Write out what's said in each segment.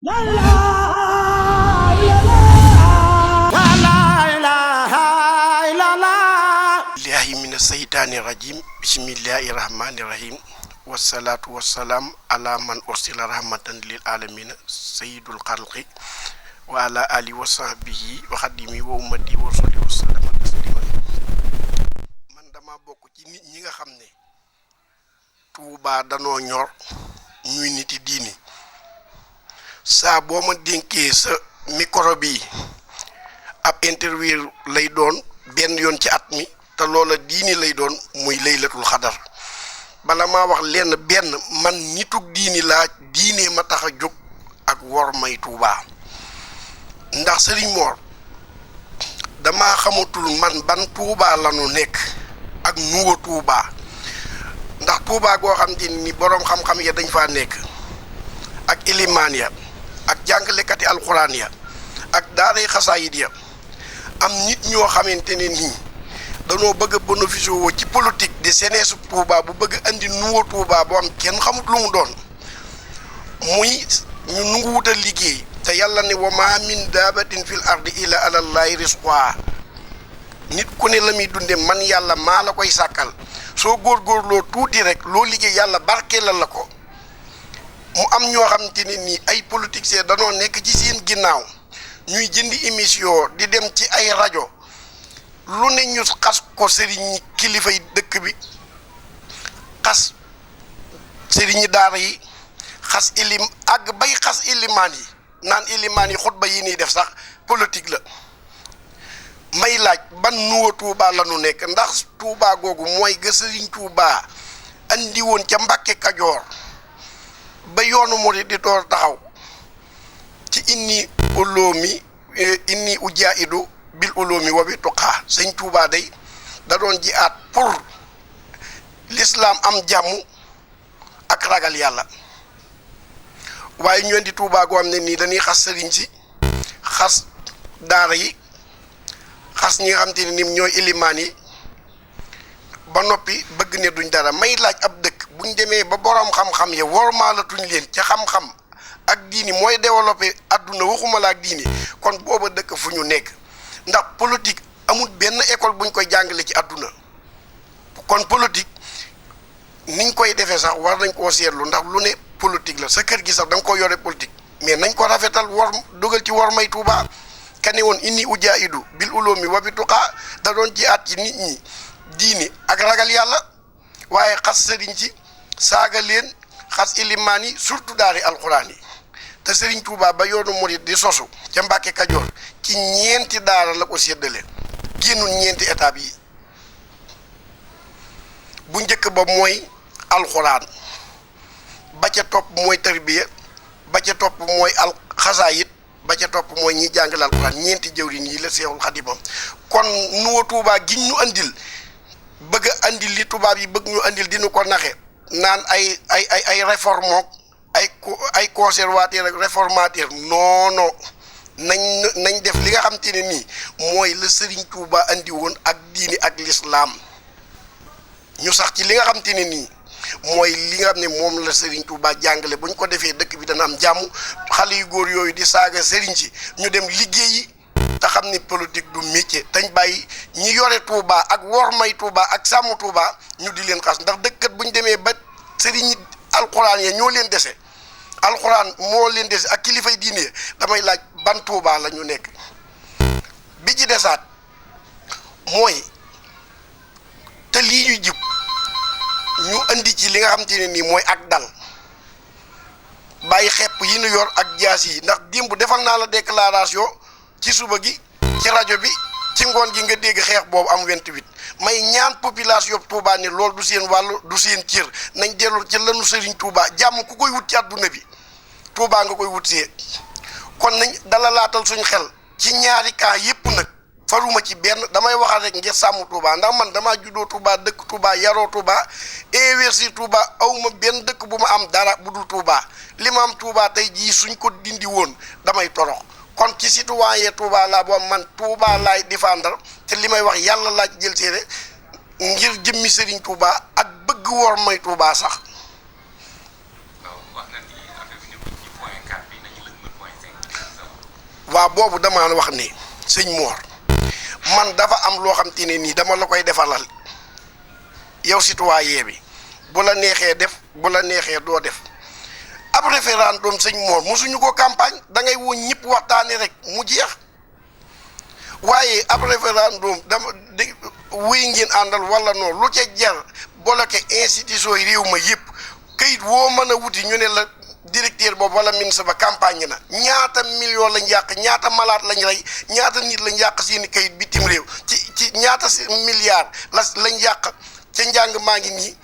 La ilaha illallah. Billahi mina seytaani rajim. Bismillahi rahmani rahim. Wassalatu wassalam ala man ursila rahmatan lil alamina sayyidul xalqi wa ala alihi wa sahbihi wa xadimi wa ummati wa rasuli wa sallama tasliman. Man dama bokk ci nit ñi nga xam ne Tuubaa danoo ñor ñuy niti diini. saa boo ma dénkee sa micro bi ab interview lay doon benn yoon ci at mi te loola diini lay doon muy laylatul xadar bala maa wax lenn benn man nitug diini laa diine ma tax a jóg ak wor may Tuubaa ndax Sëriñ Moor dama xamatul man ban Tuubaa lanu nekk ak nuwa Tuubaa ndax Tuubaa goo xam te ni boroom xam-xam ya dañ faa nekk ak ilimaan ya ak jàngalekati alxuraan ya ak daaray xasaayid ya am nit ñoo xamante ne nii danoo bëgg a bénéficié woo ci politique di seneesu Tuubaa bu bëgg andi nuwa Tuubaa boo am kenn xamut lu mu doon muy ñu nungu wutal liggéey te yàlla ne wa maa min daabatin fil ardi illa alallaahi rizquhaa nit ku ne la muy dunde man yàlla maa la koy sàkkal soo góorgóorloo tuuti rek loo liggéey yàlla barkeelal la ko mu am ñoo xamante ne nii ay politiciens danoo nekk ci seen ginnaaw ñuy jëndi émission di dem ci ay rajo lu ne ñu xas ko sëriñ kilifay dëkk bi xas sëriñi daara yi xas ilim àgg bay xas ilimaan yi naan ilimaan yi xutba yi nii def sax politique la may laaj ban nuwa Tuubaa la nu nekk ndax Tuubaa googu mooy ga sëriñ Tuubaa andi woon ca Mbàkke Kajoor ba yoonu murid di door taxaw ci inni ujaahidu bil ulumi wa bi tuqaa sëñ Tuubaa day da doon jihaad pour l'islam am jàmm ak ragal yàlla waaye ñu indi Tuubaa goo xam ne nii dañuy xas sëriñ si xas daara yi xas ñi nga xam te ne ni ñooy ilimaan yi ba noppi bëgg ne duñ dara may laaj ab dëkk buñ demee ba boroom xam-xam ya wormaalatuñ leen ca xam-xam ak diini mooy développé adduna waxuma la ak diini kon booba dëkk fu ñu nekk ndax politique amul benn école buñ koy jàngale ci adduna kon politique niñ koy defee sax war nañ koo seetlu ndax lu ne politique la sa kër gi sax da nga ko yore politique mais nañ ko rafetal wor dugal ci wor may Tuubaa kane woon inni ujaahidu bil ulumi wa bi tuqaa da doon jihaad ci nit ñi diini ak ragal yàlla waaye xas sëriñ ci saaga leen xas ilimaan yi surtout daari alxuraan yi te sëriñ Tuubaa ba yoonu murid di sosu ca Mbàkke Kajoor ci ñeenti daara la ko séddale génnul ñeenti étape yi bu njëkk ba mooy alxuraan ba ca topp mooy tarbiya ba ca topp mooy xasaayit ba ca topp mooy ñi jàngale alxuraan ñeenti jëwriñ yi la Seexul Xadiimam kon nuwa Tuubaa giñ ñu andil bëgg a andil li tubaab yi bëgg ñu andil dinu ko naxe naan ay réforme ay conservateur ak réformateur non nañ def li nga xam te ne nii mooy la Sëriñ Tuubaa andi woon ak diini ak lislaam ñu sax ci li nga xam te ne nii mooy li nga xam ne moom la Sëriñ Tuubaa jàngale bu ñu ko defee dëkk bi dana am jàmm xale yu góor yooyu di saaga sëriñ si ñu dem liggéeyi te xam ni politique du métier tañ bàyyi ñi yore Tuubaa ak wor may Tuubaa ak sàmm Tuubaa ñu di leen xas ndax dëkkat bu ñu demee ba sëriñ alxuraan ya ñoo leen dese alxuraan moo leen dese ak kilifay diine damay laaj ban Tuubaa la ñu nekk bi ci desaat mooy te lii ñu jib ñu indi ci li nga xam te ne nii mooy ak dal bàyyi xepp yi ñu yor ak jaas yi ndax démb defal naa la déclaration ci suba gi ci rajo bi ci ngoon gi nga dégg xeex boobu am 28 may ñaan population Touba ne loolu du seen wàllu du seen cër nañ dellu ci lanu Sëriñ Touba jàmm ku koy wut ci àdduna bi Touba nga koy wut see kon nañ dalalaatal suñ xel ci ñaari cas yépp nag faruma ci benn damay waxal rek ngir sàmm Touba ndax man damaa juddoo Touba dëkk Touba yaroo Touba investir Touba awma benn dëkk bu ma am dara bu dul Touba li ma am Touba tey jii suñ ko dindi woon damay torox kon ci citoyen Touba laa boo man Touba laay défendre te li may wax yàlla laa ci jël séeré ngir jëmmi Sëriñ Touba ak bëgg wor may Touba sax. waa boobu damaa wax ne sëñ Mor man dafa am loo xam te ne nii dama la koy defalal yow citoyen bi bu la neexee def bu la neexee doo def ab référendum sëñ Mor mosuñu ko campagne da ngay woo ñëpp waxtaane rek mu jeex waaye ab référendum dama di wéy ngeen àndal wala noonu lu ca jar bloqué institution yi réew ma yëpp kayit woo mën a wuti ñu ne la directeur boobu wala ministre ba campagne na ñaata million lañ yàq ñaata malade lañ rey ñaata nit lañ yàq seeni kayit bitim réew ci ñaata milliards lañ yàq ca njàng maa ngi nii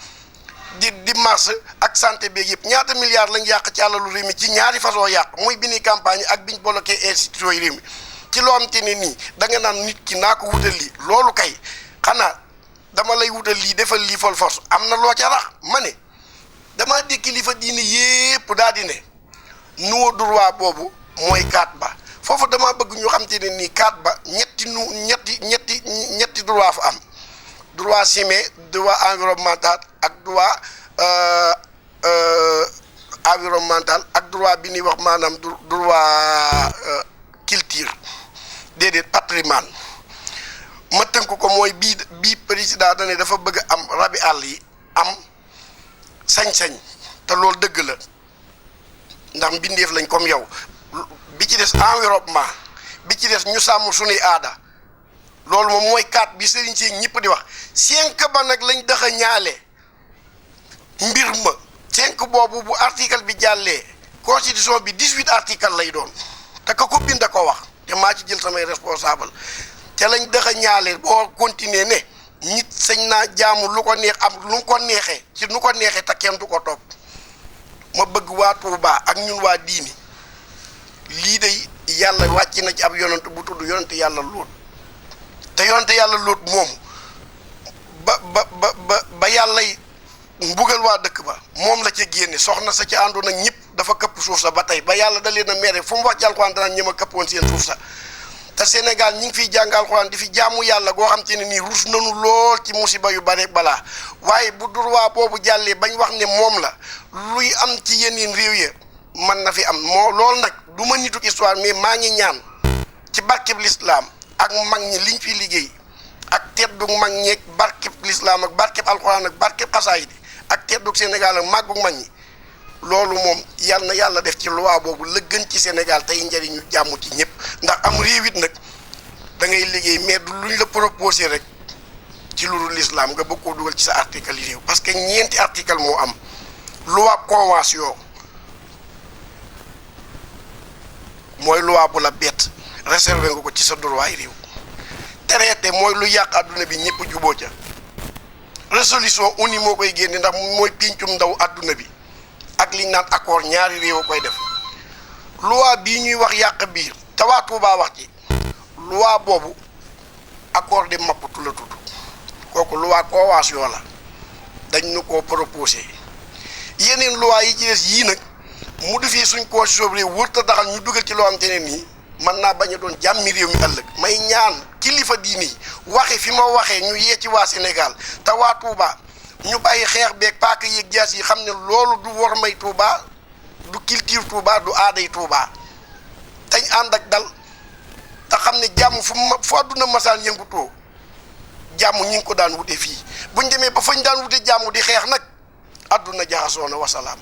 di mars ak santé beeg yëpp ñaata milliards lañ yàq ci àlalu réew mi ci ñaari façon yàq muy bi ni campagne ak biñ bloqué institution yi réew mi ci loo am te ne nii da nga naan nit ki naa ko wutal lii loolu kay xanaa dama lay wutal lii defal lii fol force am na loo ca rax ma ne dama dégg kilifa diine yépp daal di ne nouveau droit boobu mooy 4 ba foofu dama bëgg ñu xam te ne nii 4 ba ñetti droit fa am droit chimique droit environnemental ak droit environnemental ak droit bi ñuy wax maanaam droit culture déedéet patrimoine ma tënk ko mooy bii président da ne dafa bëgg am rabi àll yi am sañ-sañ te loolu dëgg la ndax mbindeef lañ comme yow bi ci des environnement bi ci des ñu sàmm suñuy aada loolu moom mooy 4 bi sëriñ si ñëpp di wax 5 ba nag lañ dëxa ñaale mbir ma 5 boobu bu article bi jàllee constitution bi 18 article lay doon te ka ko bind ko wax te maa ci jël samay responsable te lañ dëxa ñaale boo continuer ne nit sañ naa jaamu lu ko neex am lu ko neexee ci nu ko neexee te kenn du ko topp ma bëgg waa Touba ak ñun waa diini lii de yàlla wàcc na ci ab yonent bu tudd yonent yàlla Lóot te yonent yàlla Lóot moom ba yàllay mbugal waa dëkk ba moom la ca génne soxna sa ca àndoon ak ñëpp dafa këpp suuf sa ba tey ba yàlla da leen a mere fu mu wax ci alxuraan danaan ñi ma këppoon seen suuf sa te Sénégal ñi ngi fiy jàng alxuraan di fi jaamu yàlla goo xam te ne nii rus nanu lool ci musiba yu bare balaa waaye bu droit boobu jàllee bañ wax ne moom la luy am ci yeneen réew ya mën na fi am moo loolu nag du ma nituk histoire mais maa ngi ñaan ci barkeb lislaam ak mag ñi liñ fi liggéey ak teddug mag ñeeg barkeb lislaam ak barkeb alxuraan ak barkeb xasaayid ak teddug Sénégal ak màggug mag ñi loolu moom yàlla na yàlla def ci loi boobu la gën ci Sénégal tey njëriñu jàmm ci ñëpp ndax am réew it nag da ngay liggéey mais du luñ la proposé rek ci lu dul l'islam nga bëgg koo dugal ci sa article yi réew parce que ñeenti article moo am loi convention mooy loi bu la bett réservé nga ko ci sa droit yi réew traité mooy lu yàq adduna bi ñëpp juboo ca résolution ONU moo koy génne ndax mooy pincum ndaw adduna bi ak liñ naan accord ñaari réew a koy def loi bii ñuy wax yàq biir te waa Touba wax ci loi boobu accord de Maputo la tudd kooku loi convention la dañ ñu koo proposé yeneen loi yi ci des yii nag mu defee suñ constitution réew wër ta taxal ñu dugal ci loo am te ne nii mën naa bañ a doon jàmmi réew mi ëllëg may ñaan kilifa diini yi waxe fi ma waxee ñu yee ci waa Sénégal te waa Touba ñu bàyyi xeex beeg paaka yeeg jaas yi xam ne loolu du wormay Touba du culture Touba du aaday Touba tañ ànd ak dal te xam ne jàmm fu àdduna masaan yëngutoo jàmm ñi ngi ko daan wute fii buñ demee ba fañ daan wute jàmm di xeex nag àdduna jaxasoo na wasalaam.